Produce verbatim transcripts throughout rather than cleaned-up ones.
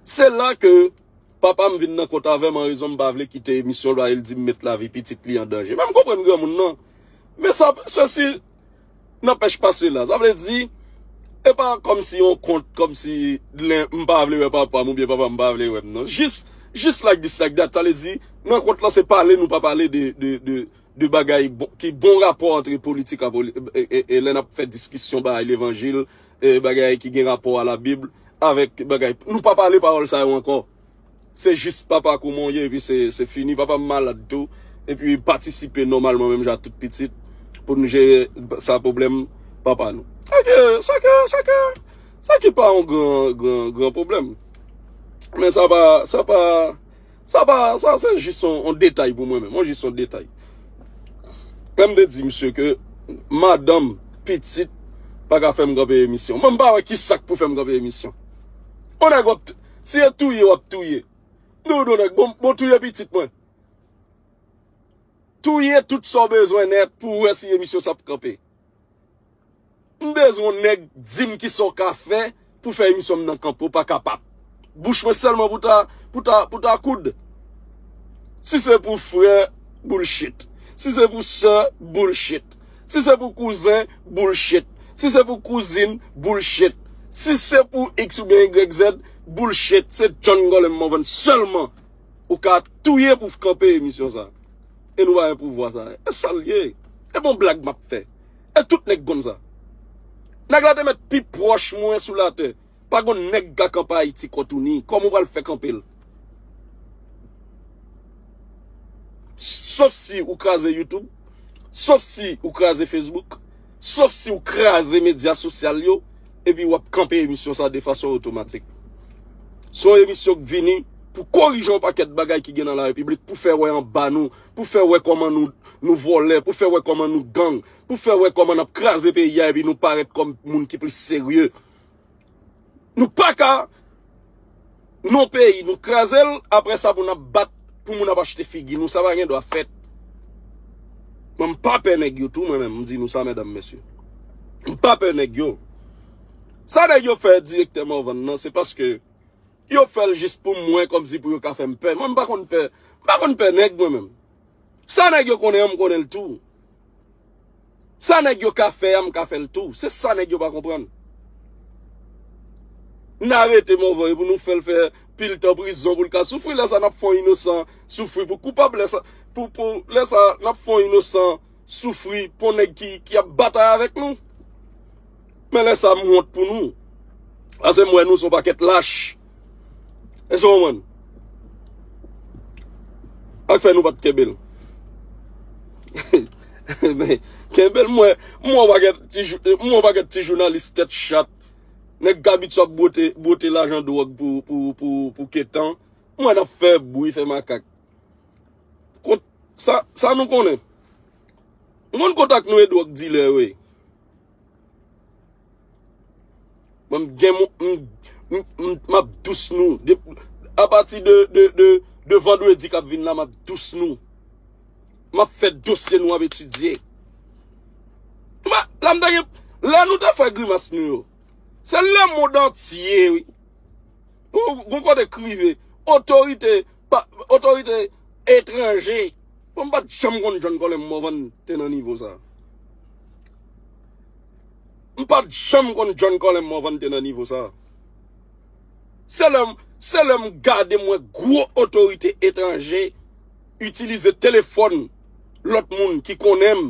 Se la ke papa m vin nan kont avè m an rezon m pa vle kite emisyon l, paske l di m met lavi pitit li an danje. Men m konprann granmoun nan. Men sa, sesi n'empêche pas cela. Sa vle di, e pa kòmsi yon kont, kòmsi len, m pa vle wè papa m oubyen papa m pa vle wè m non. Jis, jis like this, like that. Sa vle di, nan kont lan se pale, nou pa pale de, de, de, de bagay bon, ki bon rapò antre politik a poli-, e, e, e lè n ap fè diskisyon bagay levanjil, e, bagay ki gen rapò a Labib, avèk bagay. Nou pa pale pawòl sa yo ankò. Se jis papa kouman w ye, epi se, se fini. Papa m malad tou. Epi patisipe nòmalman menm jan ak tout pitit pou nou jere sa pwoblèm papa nou. Sa ke, sa ke, sa ke, sa ki pa yon gran, gran, gran pwoblèm. Men sa pa, sa pa, sa pa, sa se jis yon, yon detay pou mwen menm. Yon jis yon detay. Mwen m te di misye ke madanm, pitit, pa ka fè m kanpe emisyon. Mwen m pa wè ki sa k pou fè m kanpe emisyon. Yon nèg w ap t-, si e touye w ap touye. Nou, nou nèg, bon, bon touye pitit mwen. Touye tout sa w bezwen nèt pou w wè si emisyon sa ap kanpe. M bezwen yon nèg di m ki sa w ka fè pou fè emisyon m nan kanpe, w pa kapab. Bouch mwen sèlman pou ta, pou ta, pou ta koud. Si se pou frè, bullshit. Si se pou sè, bullshit. Si se pou kouzen, bullshit. Si se pou kouzin, bullshit. Si se pou X oubyen Y Z, bullshit. Se John Golem Morvan sèlman ou ka touye pou kanpe emisyon sa. E nou pa gen pouvwa sa. E sa l ye. E bon blag m ap fè. E tout nèg konn sa. Nèg la te mèt pi pwòch mwen sou latè. Pa gon nèg ka kanpe Ayiti kont ou ni. Kòman w pral fè kanpe l? Sof si ou kraze YouTube, sof si ou kraze Facebook, sof si ou kraze medya sosyal yo, epi w ap kanpe emisyon sa de fason otomatik. Se yon emisyon k vini pou korije yon pakèt bagay ki gen nan la repiblik, pou fè wè anba nou, pou fè wè kòman nou, nou vòlè, pou fè wè kòman nou gang, pou fè wè kòman n ap kraze peyi a, epi nou parèt kòm moun ki plis serye. Nou pa ka, non peyi, nou kraze l, apre sa pou n ap bat, pou moun ap achte figi nou, sa pa gen dwa fèt. Mwen, m pa pè nèg yo tou, mwen menm, m di nou sa, medam, mesye. M pa pè nèg yo. Sa nèg yo fè direktè Morvan nan, se paske yo fè l jis pou mwen, kòmsi pou yo ka fè m pè. Mwen, m pa konn pè, m pa konn pè nèg, mwen menm. Sa nèg yo konnen an, m konnen l tou. Sa nèg yo ka fè a, m ka fè l tou. Se sa nèg yo pa konprann. N arete Morvan pou nou fè l fè pil tan prizon pou l ka soufri. Lè sa n ap fè yon inosan soufri pou koupab. Lè sa, pou, pou, lè sa n ap fè yon inosan soufri pou nèg ki, ki ap batay avèk nou. Men lè sa m wont pou nou. Paske m wè nou se yon pakèt lach. Èske w konprann? Ak fè nou pa t kenbe l. Men, kenbe l, m wè, m wè yon pakèt ti jou-, m wè yon pakèt ti jounalis tèt chat. Nèg k abitye ap bwote, bwote lajan dwòg pou, pou, pou, pou ketan. M wè n ap fè bri, fè makak. Kont-, sa, sa nou konnen. Nou konn kontak nou e dwòg dilè yo ye. Mwen, m gen mon, m, m, m, m ap dous nou. De, apati de, de, de, de vandredi k ap vin la, m ap dous nou. M ap fè dosye nou ap etidye. M a, la m ta gen, lè nou ta fè grimas nou yo. Se lemonn antye, wi. Ou, gon kote k rive. Otorite, pa, otorite etranje. Bon, m pa t janm konn John Colem Morvan te nan nivo sa. M pa t janm konn John Colem Morvan te nan nivo sa. Se lè m, se lè m gade m wè gwo otorite etranje itilize telefòn lòt moun ki konnen m.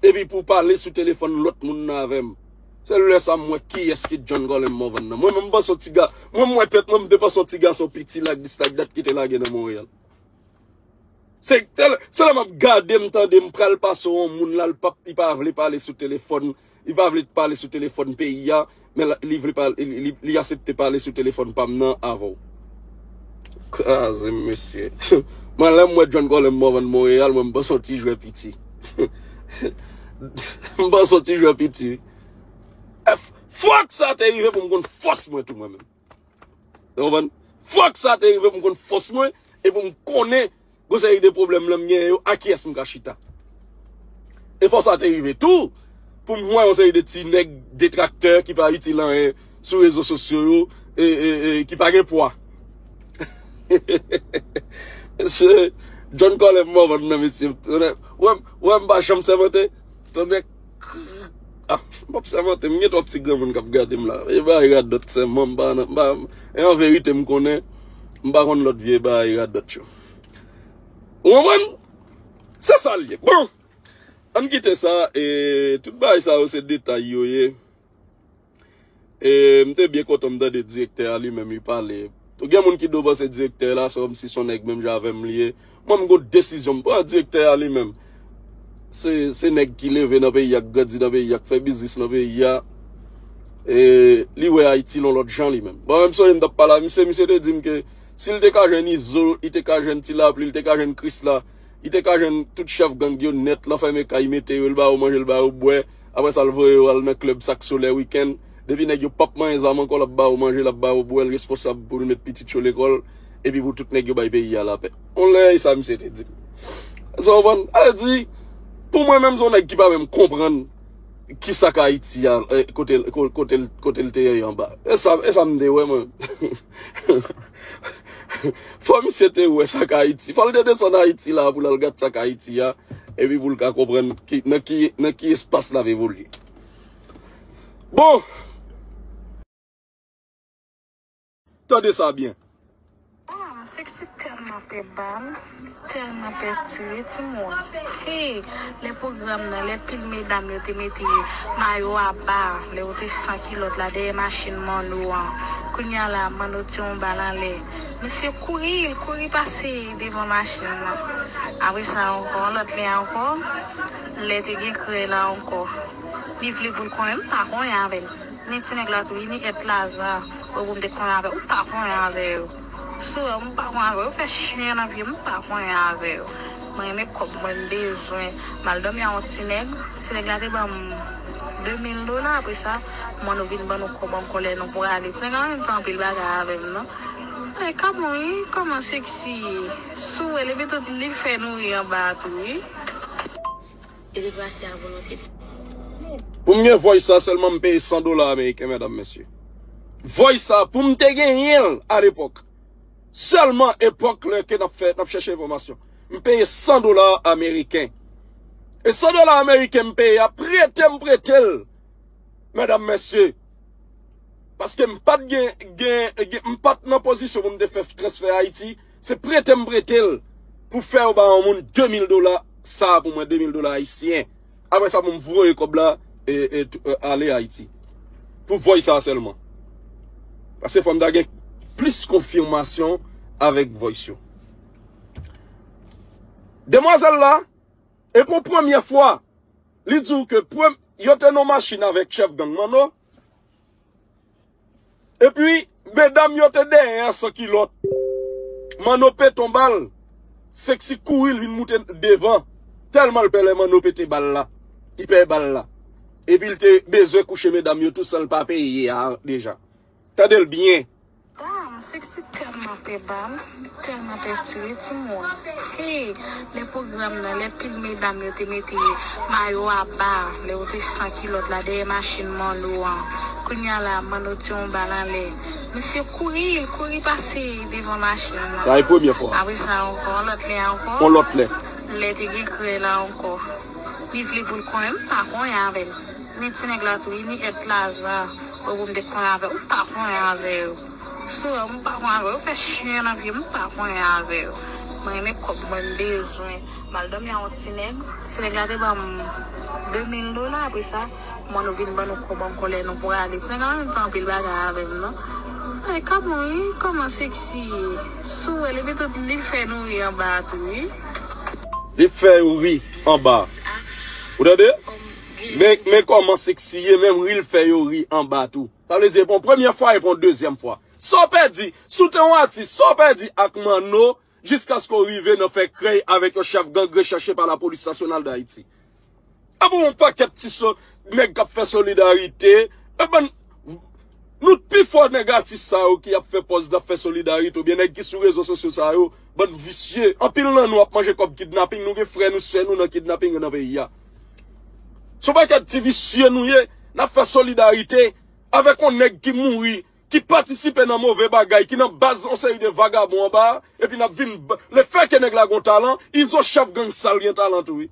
Epi pou pale sou telefòn lòt moun nan avè m. Se lè sa m wè kiyès ki John Colem Morvan nan. Mwen menm m panse yon ti ga, mwen m wè tèt mwen m te panse yon ti gason piti like this like that ki te lage nan Monreyal. Se, se lè, se lè m ap gade m tande m pral pase yon moun la l p ap, li pa vle pale sou telefòn, li pa vle pale sou telefòn peyi a, men la, li vle pale, li, li, li aksepte pale sou telefòn pa m nan avè w. Kraze m, mesye. Mwen, lè m wè John Colem Morvan Monreyal, mwen, m panse yon ti jwè piti. M panse yon ti jwè piti. E f-, fòk sa te rive pou m konn fòs mwen tou, mwen menm. Ou konprann? Fòk sa te rive pou m konn fòs mwen e pou m konnen gon seri de pwoblèm lè m genyen yo, a kiyès m ka chita. E fòk sa te rive tou pou m wè yon seri de ti nèg detraktè ki pa itil anyen sou rezo sosyo yo, e, e, e, ki pa gen pwa. Mesye, John Colem mò vann nan, mesye. Ou wè m, ou wè m pa janm sèmante. Tonnè, ah, m p ap sèmante, m gen twòp ti granmoun k ap gade m la. E bagay radòt sèlman, m pa nan, m pa, e an verite, m konnen, m pa konn lòt vye bagay radòt yo. Ou konprann? Se sa l ye. Bon, ann kite sa, e tout bagay sa yo se detay yo ye. E m te byen kontan m tande direktè a li menm li pale. Gen moun ki do panse direktè la se kòmsi se yon nèg menm jan avè m li ye. Mwen m gon desizyon m pran, direktè a li menm. Se, se nèg ki leve nan peyi a, k grandi nan peyi a, k fè biznis nan peyi a. E li wè Ayiti yon lòt jan li menm. Bon, menm sonje m t ap pale a misye, misye te di m ke si l te ka jwenn Izo, li te ka jwenn Ti Lapli, li te ka jwenn Krisla, li te ka jwenn tout chèf gang yo nèt, l anfème kay mete yo, l ba yo manje, l ba yo bwè. Apre sa, l voye yo al nan klèb Saxo lè wikenn. Depi nèg yo p ap manyen zam ankò, l ap ba yo manje, l ap ba yo bwè, l responsab pou l met pitit yo lekòl, epi pou tout nèg yo bay peyi a lapè. On lè, e sa misye te di m. Sa w konprann? Sa vle di, pou mwen menm, se yon nèg ki pa menm konprann ki sa k Ayiti a, eh, kote, ko-, kote, kote l te ye anba. E sa, e sa m te wè, mwen. Fò misye te wè sa k Ayiti. Fò l te desann Ayiti la pou l al gad sa k Ayiti a. Epi pou l ka konprann ki, nan ki, nan ki espas l ap evolye. Bon. Tande sa byen. Ah, Sexy tèlman pè bal, tèlman pè tire, timoun. Hey, lè pwogram nan, lè pil medam yo te mete mayo a ba, lè yo te san kilòt la dèyè machin Manno an. Kounye a la, Manno tire yon bal anlè. Misye kouri, l kouri pase devan machin nan. Apre sa ankò, lòt lè ankò, lè te gen krè la ankò. Li vle pou l konnen, m pa konyen avè l. Men ti nèg la tou, li ni èt laza. Ou pou m te konyen avè l, m pa konyen avè yo. Si w wè m pa konyen avè yo, fè chen nan pye m, m pa konyen avè yo. Mwen renmen kòb mwen, m bezwen. M al dòmi a yon ti nèg. Ti nèg la te ban m de mil dola, apre sa, Manno vin ban nou kòb ankò lè nou prale. Ti nèg la menm fè anpil bagay avè m, non. Ay, kòman, wi, kòman Sexy ye? Si w wè l, epi tout li fè nou ri anba a tou, wi. E deplase a volonte. Pou m gen voice sa sèlman, m peye san dola ameriken, medam, mesye. Voice sa, pou m te genyen l alepòk. Sèlman epòk lè ke n ap fè, n ap chèche enfòmasyon. M peye san dola ameriken. E san dola ameriken m peye a, prete m prete l. Medam, mesye. Paske m pa t gen, gen, gen, m pa t nan pozisyon pou m te fè transfè Ayiti. Se prete m prete l pou fè yo ba yon moun de mil dola, sa pou mwen, de mil dola ayisyen. Apre sa, pou m voye kòb la, e, e, t-, e, ale Ayiti. Pou voice sa sèlman. Paske fò m ta gen plis konfimasyon avèk voice yo. Demwazèl la, e pou premyè fwa, li di w ke prem-, yo te nan machin avèk chèf gang Manno. Epi, medam yo te dèyè a san kilòt. Manno pete yon bal. Sexy kouri, l vin moute devan. Tèlman l pè lè Manno pete bal la. Li pè bal la. Epi l te bezwen kouche medam yo tou san l pa peye a deja. Tande l byen. Dam, Sexy tèlman pè bal, li tèlman pè tire, timoun. Hey, lè pwogram nan, lè pil medam yo te mete mayo a ba, lè yo te san kilòt la dèyè machin Manno an. Kounye a la, Manno tire yon bal anlè. Misye kouri, l kouri pase devan machin nan. Sa e premye fwa. Apre sa ankò, lòt lè ankò. Yon lòt lè. Lè te gen krè la ankò. Li vle pou l konnen, m pa konyen avè l. Men ti nèg la tou, li ni èt laza. Ou pou m te konyen avè l, m pa konyen avè yo. Si w wè m pa konyen avè yo, fè chen nan pye m, m pa konyen avè yo. Mwen renmen kòb mwen, m bezwen. M al dòmi a yon ti nèg. Ti nèg la te ban m de mil dola, apre sa, Manno vin ban nou kòb ankò lè nou prale. Ti nèg la menm fè anpil bagay avè m, non. Ay, kòman, wi, kòman Sexy ye? Si w wè l, epi tout li fè nou ri anba a tou, wi. Li fè yo ri anba. Ou tande? Men, men kòman Sexy ye, menm ri l fè yo ri anba tou. Sa vle di, e pa yon premyè fwa, e pa yon dezyèm fwa. Sa w pèdi, si w te yon atis, sa w pèdi ak Manno, jiskaske w rive nan fè krèy avèk yon chèf gang rechèche pa Lapolis Nasyonal d Ayiti. Apre yon pakèt ti so, nèg k ap fè solidarite, e bann, nou pi fò nèg atis sa yo ki ap fè pòz n ap fè solidarite, oubyen nèg ki sou rezo sosyo sa yo, bann visye. Anpil nan nou ap manje kòb kidnaping, nou gen frè nou, sè nou nan kidnaping nan peyi a. Se yon pakèt ti visye nou ye, n ap fè solidarite avèk yon nèg ki mouri, ki patisipe nan move bagay, ki nan baz yon seri de vagabon anba a, epi n ap vin ba, lefètke nèg la gon talan, Izo chèf gang sal gen talan tou, wi.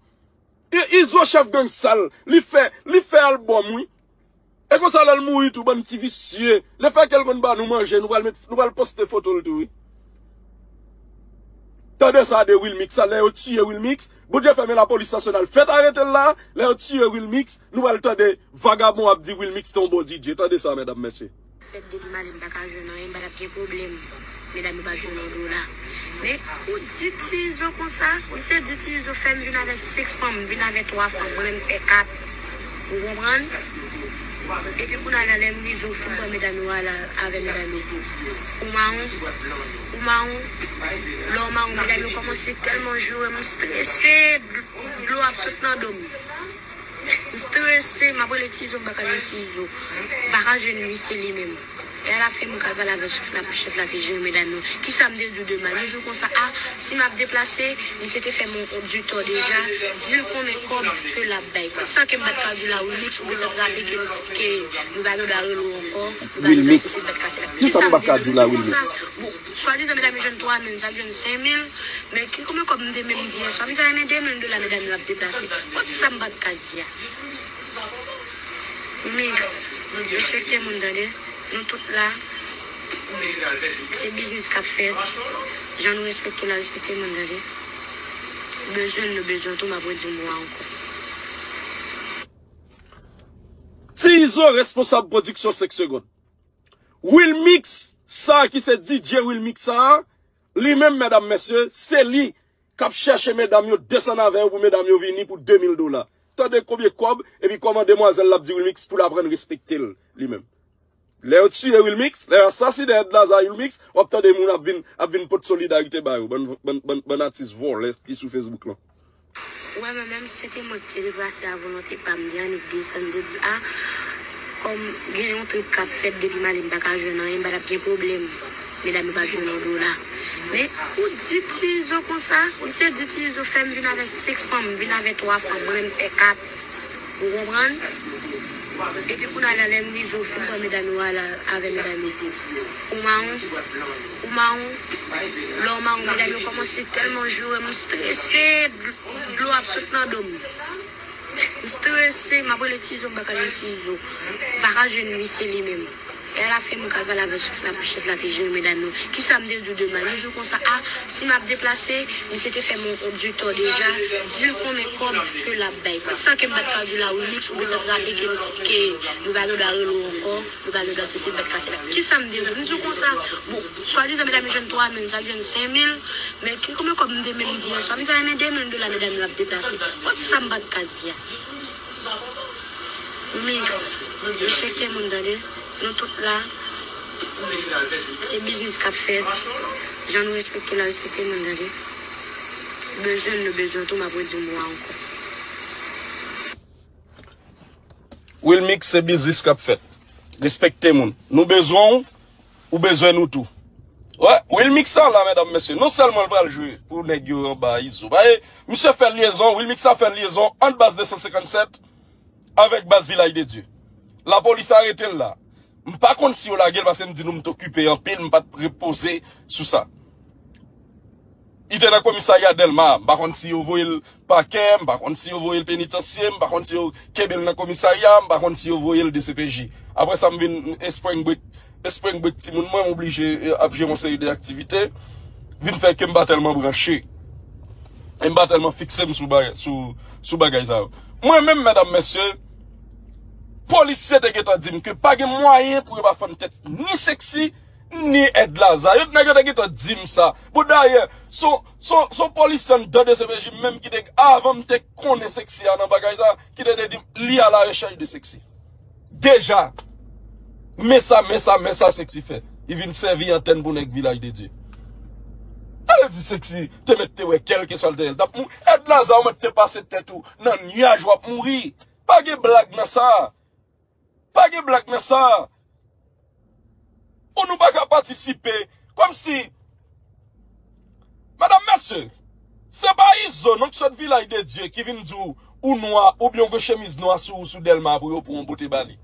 I- Izo chèf gang sal, li fè, li fè albòm, wi. E konsa lè l mouri tou, bann ti visye. Lefètke l konn ba nou manje, nou pral met, nou pral poste foto l tou, wi. Tande sa de Wilmix sa, lè yo tiye Wilmix, Bondye fè men lapolis nasyonal fèt arete l la, lè yo tiye Wilmix, nou pral tande vagabon ap di Wilmix te yon bon D J. Tande sa, medam, mesye. Fèt depi m ale m pa ka jwenn anyen, m pa t ap gen pwoblèm. Medam yo pa t jwenn yon dola. Men, ou di Ti Izo konsa, misye di Ti Izo fè m vin avè senk fanm, m vin avè twa fanm, mwen menm m fè kat. Ou konprann? Epi kounye a la, lè m rive, ou fin pran medam yo ala avè medam yo tou. Ou mawon, ou mawon, lè w mawon, medam yo kòmanse tèlman joure m, m strese, dlo ap sot nan do m. M strese, m ap rele Ti Izo, m pa ka jwenn Ti Izo. M pa ka jwenn li, se li menm. E alafen, mwen k al pale avèk chèf la pou chèf la te jere medam yo. Kisa m te di w de mal? Li di w konsa, a, si m ap deplase, misye te fè m yon kont di tò deja, di l konbyen kòb ke l ap bay. Konsa ke m pa t ka di w la, Wilmix, ou gentan trape ke, ke nou pa gen dwa rele w ankò, nou pa gen dwa sesi, nou pa t ka sela. Kisa m pa ka di w la, Wilmix? Bon, swadizan medam yo jwenn twa mil, sa jwenn senk mil, men ki konbyen kòb m te menm di yè swa? M di sa renmen de mil dola medam yo ap deplase. Bon, sa m pa t ka di a. Mix, respekte moun, tande. Nou tout la, se biznis k ap fèt. Jan nou respekte w la, respekte moun, tande. Bezwen nou bezwen tou, m ap redi mo a ankò. Ti Izo, responsab pwodiksyon senk segonn. Wilmix, sa ki se D J Wilmix sa, li menm, medam, mesye, se li k ap chèche medam yo, desann avè yo pou medam yo vini pou de mil dola. Tande konbyen kòb, epi kòman demwazèl la ap di Wilmix pou l aprann respekte l, li menm. Lè yo tiye Wilmix, lè yo asasinen Edlaza Wilmix, w ap tande moun ap vin, ap vin pot solidarite ba yo, bann, bann, bann, bann atis vòlè ki sou Facebook lan. Ou wè, mwen menm, si se te mwen ki te deplase a volonte pa m, m te annik desann, m te di, a, kòm gen yon trip k ap fèt depi m ale, m pa ka jwenn anyen, m pa t ap gen pwoblèm. Medam yo pa t jwenn yon dola. Men, ou di Ti Izo konsa, misye di Ti Izo fè m vin avè senk fanm, m vin avè twa fanm, mwen menm m fè kat. Ou konprann? Epi kounye a la, lè m rive, ou fin pran medam yo ala avè medam yo tou. Ou mawon, ou mawon, lè w mawon, medam yo kòmanse tèlman joure m, m strese, dlo ap sot nan do m. M strese, m ap rele Ti Izo, m pa ka jwenn Ti Izo. M pa ka jwenn li, se li menm. E alafen, mwen k al pale avèk chèf la pou chèf la te jere medam yo. Kisa m te di w de mal? Li di w konsa, a, si m ap deplase, misye te fè m yon kont di tò deja, di l konbyen kòb ke l ap bay. Konsa ke m pa t ka di w la, Wilmix, ou gentan trape ke, ke nou pa gen dwa rele w ankò, nou pa gen dwa sesi, nou pa t ka sela. Kisa m te di w? M di w konsa, bon, swadizan medam yo jwenn twa mil, sa jwenn senk mil, men ki konbyen kòb m te menm di yè swa? M di sa renmen de mil dola medam yo ap deplase. Bon, sa m pa t ka di a. Mix, respekte moun, tande. Nou tout la, se biznis k ap fèt. Jan nou respekte w la, respekte moun, tande. Bezwen nou bezwen tou, m ap redi mo a ankò. Wilmix, se biznis k ap fèt. Respekte moun. Nou bezwen w, ou bezwen nou tou. Wè, Wilmix sa la, medam, mesye, non sèlman l pral jwe pou nèg yo anba Izo. Paske misye fè lyezon, Wilmix sa fè lyezon ant baz de san senkannsèt avèk baz Vilaj de Dye. Lapolis arete l la. M pa konn si yo lage l, paske m di nou m t okipe anpil, m pa t repoze sou sa. Li te nan komisarya Dèlma, m pa konn si yo voye l pakè, m pa konn si yo voye l penitansye, m pa konn si yo kenbe l nan komisarya, m pa konn si yo voye l D C P J. Apre sa, m vin Spring Break, Spring Break timoun mwen, m oblije, eh, ap jere yon seri de aktivite, vin fè ke m pa tèlman branche. E m pa tèlman fikse m sou bagay, sou, sou bagay sa yo. Mwen menm, medam, mesye, polisye te gentan di m ke pa gen mwayen pou yo pa fann tèt ni Sexy, ni Edlaza. Yo, nèg yo te gentan di m sa. Bon, dayè, se yon, se yon, se yon polisye anndan D C P J menm ki te, avan m te konnen Sexy a nan bagay sa, ki te, te di m, li a la rechèch de Sexy. Deja, men sa, men sa, men sa Sexy fè. Li vin sèvi antèn pou nèg Vilaj de Dye. Sa vle di Sexy te mèt te wè kèlkeswa l te ye, l t ap mouri. Edlaza, ou mèt te pase tèt ou nan nyaj, w ap mouri. Pa gen blag nan sa. Pa gen blag nan sa. Pou nou pa ka patisipe. Kòmsi, medam, mesye, se pa Izo, non, ki sot Vilaj de Dye, ki vin di w ou nwa, oubyen w gen chemiz nwa sou ou, sou Dèlma, pou yo pran yon bote ba li.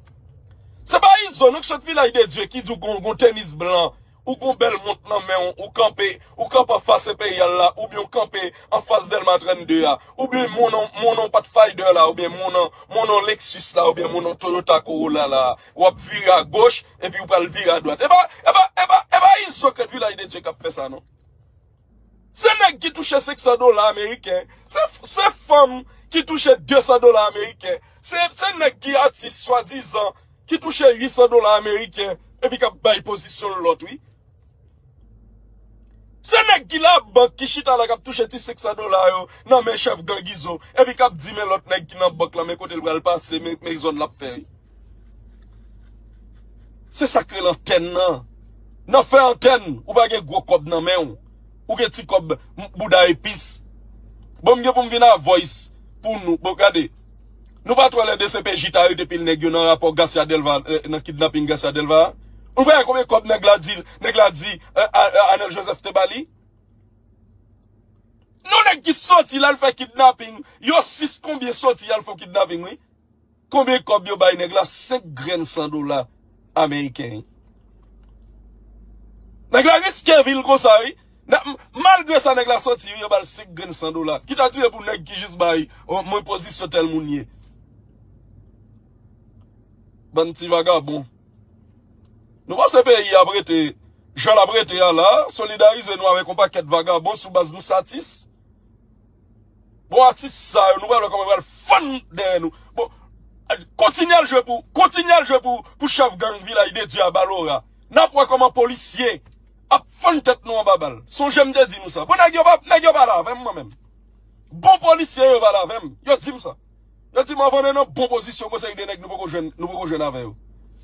Se pa Izo, non, ki sot Vilaj de Dye ki di w gon, gon tenis blan, ou gon bèl mont nan men w, ou kanpe, ou kanpe anfas Enperyal la, oubyen ou kanpe anfas Dèlma trannde a, oubyen mounon, mounon Pathfinder la, oubyen mounon, mounon Lexus la, oubyen mounon Toyota Corolla la, w ap vire agoch, epi ou pral vire adwat. E pa, e pa, e pa, e pa Izo k ret Vilaj de Dye k ap fè sa, non. Se nèg ki touche senk san dola ameriken. Se, se fanm ki touche de san dola ameriken. Se, se nèg ki atis swadizan ki touche uit san dola ameriken epi k ap bay pozisyon lòt, wi. Se nèg ki labank ki chita la k ap touche ti senk san dola yo nan men chèf gang Izo epi k ap di men lòt nèg ki nan bank lan men kote l pral pase, men, men zòn l ap fè, wi. Se sa k rele antèn nan. Nan fè antèn, ou pa gen gwo kòb nan men w. Ou gen ti kòb m- bouda epis. Bon, m gen pou m vin a voice pou nou. Bon, gade. Nou pa t wè lè D C P J t arete pil nèg yo nan rapò Garcia Delva, eh, nan kidnaping Garcia Delva a? Ou pa wè konbyen kòb nèg la di, nèg la di, eh, A- eh, Arnel Joseph te ba li? Non, nèg ki soti l al fè kidnaping, yo sis konbyen soti y al fè yon kidnaping, wi. Konbyen kòb yo bay nèg la? Senk grenn san dola ameriken. Nèg la riske vi l konsa, wi. Nèg- m- malgre sa, nèg la soti, wi, yo ba l senk grenn san dola. Ki ta dire pou nèg ki jis bay, o, mwen pozisyon tèl moun ye. Bann ti vagabon. Nou panse peyi a ap rete jan l ap rete a la, solidarize nou avèk yon pakèt vagabon sou baz nou se atis? Bon, atis sa yo, nou pral wè kòman yo pral fann dèyè nou. Bon, kontinye al jwe pou, kontinye al jwe pou, pou chèf gang Vilaj de Dye a Balora. N ap wè kòman polisye ap fann tèt nou anba bal. Sonje m te di nou sa. Bon, nèg yo pa, nèg yo pale avè m, mwen menm. Bon polisye yo pale avè m. Yo di m sa. Yo di m anvan nou nan bon pozisyon, gon seri de nèg nou poko jwenn, nou poko jwenn avè yo.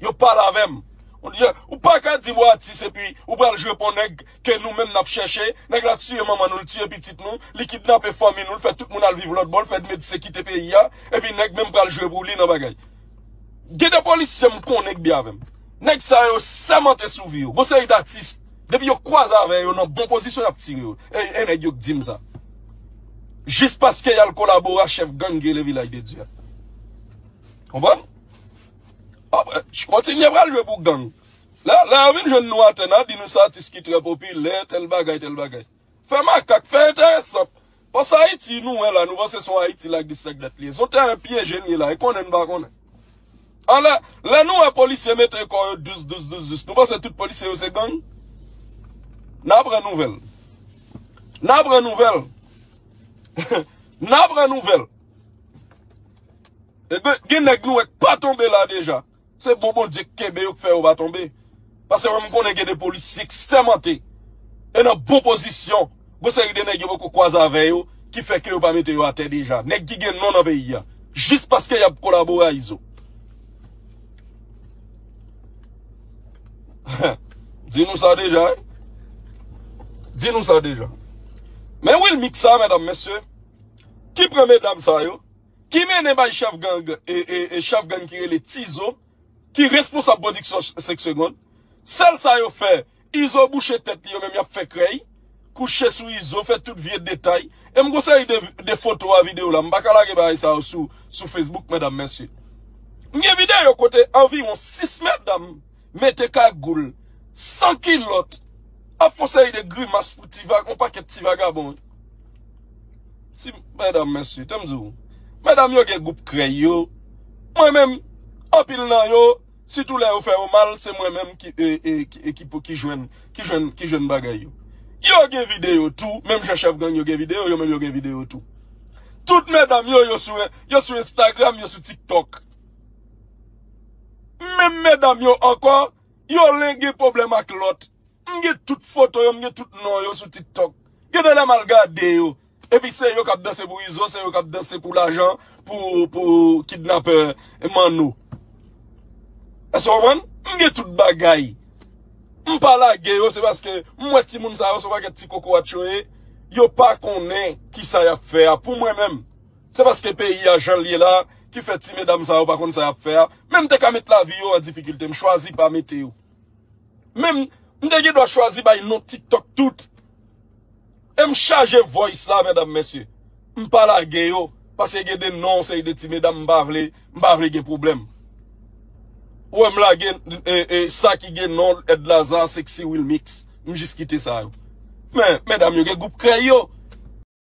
Yo pale avè m. Ou, ou pa ka di w atis epi ou pral jwe pou nèg ke nou menm n ap chèche. Nèg la tiye manman nou, l tiye pitit nou, li kidnape fanmi nou, l fè tout moun al viv lòt bò, l fè medsen kite peyi a, epi nèg menm pral jwe pou li nan bagay. Gen de polisye m konnen k byen avè m. Nèg sa yo sèmante sou vi yo. Gon seri d atis, depi yo kwaze avè yo nan bon pozisyon, y ap tire yo. E, e nèg yo k di m sa. Jis paske y al kolabore ak chèf gang ki rele Vilaj de Dye a. Konprann? Apre, kontinye pral jwe pou gang. Lè, lè yo vin jwenn nou atè, n a di nou se atis ki trè popilè, tèl bagay, tèl bagay. Fè makak, fè enteresan. Paske Ayiti nou wè la, nou panse se yon Ayiti like this, like that li ye. Se yon tèren pyeje n ye la, e konnen n pa konnen. Anlè, lè nou wè polisye mete kò yo douz, douz, douz, douz, nou panse tout polisye yo se gang? N a pran nouvèl. N a pran nouvèl. N a pran nouvèl. E gen, gen nèg nou wè k pa tonbe la deja. Se bon Bondye k kenbe yo, k fè yo pa tonbe. Paske mwen, m konnen gen de polisye k sèmante e nan bon pozisyon. Gon seri de nèg yo poko kwaze avè yo, ki fè ke yo pa mete yo atè deja. Nèg ki gen non nan peyi a. Jis paske y ap kolabore a Izo. Di nou sa deja, wi. Di nou sa deja. Men Wilmix sa, medam, mesye, ki pran medam sa yo, ki mennen bay chèf gang, e, e, e chèf gang ki rele Tizo, ki responsab pwodiksyon Senk Segond. Sèl sa yo fè, Izo bouche tèt li, yo menm y ap fè krèy, kouche sou Izo, fè tout vye detay. E m gon seri de, de foto a videyo la, m pa ka lage bagay sa yo sou, sou Facebook, medam, mesye. M gen videyo kote anviwon sis medam mete kagoul, san kilòt, ap fè yon seri de grimas pou ti va-, yon pakèt ti vagabon. Si, medam, mesye, te m di w, medam yo gen gwoup krèy yo. Mwen menm, anpil nan yo, sitou lè yo fè yo mal, se mwen menm ki, e, e, ki, e, ki pou, ki jwenn, ki jwenn, ki jwenn bagay yo. Yo gen videyo tou, menm jan chèf gang yo gen videyo, yo menm yo gen videyo tou. Tout medam yo, yo sou, yo sou Instagram, yo sou TikTok. Menm medam yo ankò, yo len gen pwoblèm ak lòt. M gen tout foto yo, m gen tout non yo sou TikTok. Gen de lè m al gade yo. Epi se yo k ap danse pou Izo, se yo k ap danse pou lajan, pou, pou kidnapè Manno. Èske w konprann? M gen tout bagay. M pa lage yo, se paske m wè timoun sa yo se yon pakèt ti kokorat yo ye. Yo pa konnen kisa y ap fè a. Pou mwen menm, se paske peyi a jan l ye la, ki fè ti medam sa yo pa konn sa y ap fè a. Men m te ka met lavi yo an difikilte, m chwazi pa mete yo. Men m, m te gen dwa chwazi bay non TikTok tout. E m chaje voice la, medam, mesye. M pa lage yo, paske gen de non, se de ti medam, m pa vle, m pa vle gen pwoblèm. Ou wè m lage e, e, sa ki gen non Ed Lazarre, Sexy Wilmix. M jis kite sa yo. Men, medam yo gen gwoup krèy yo.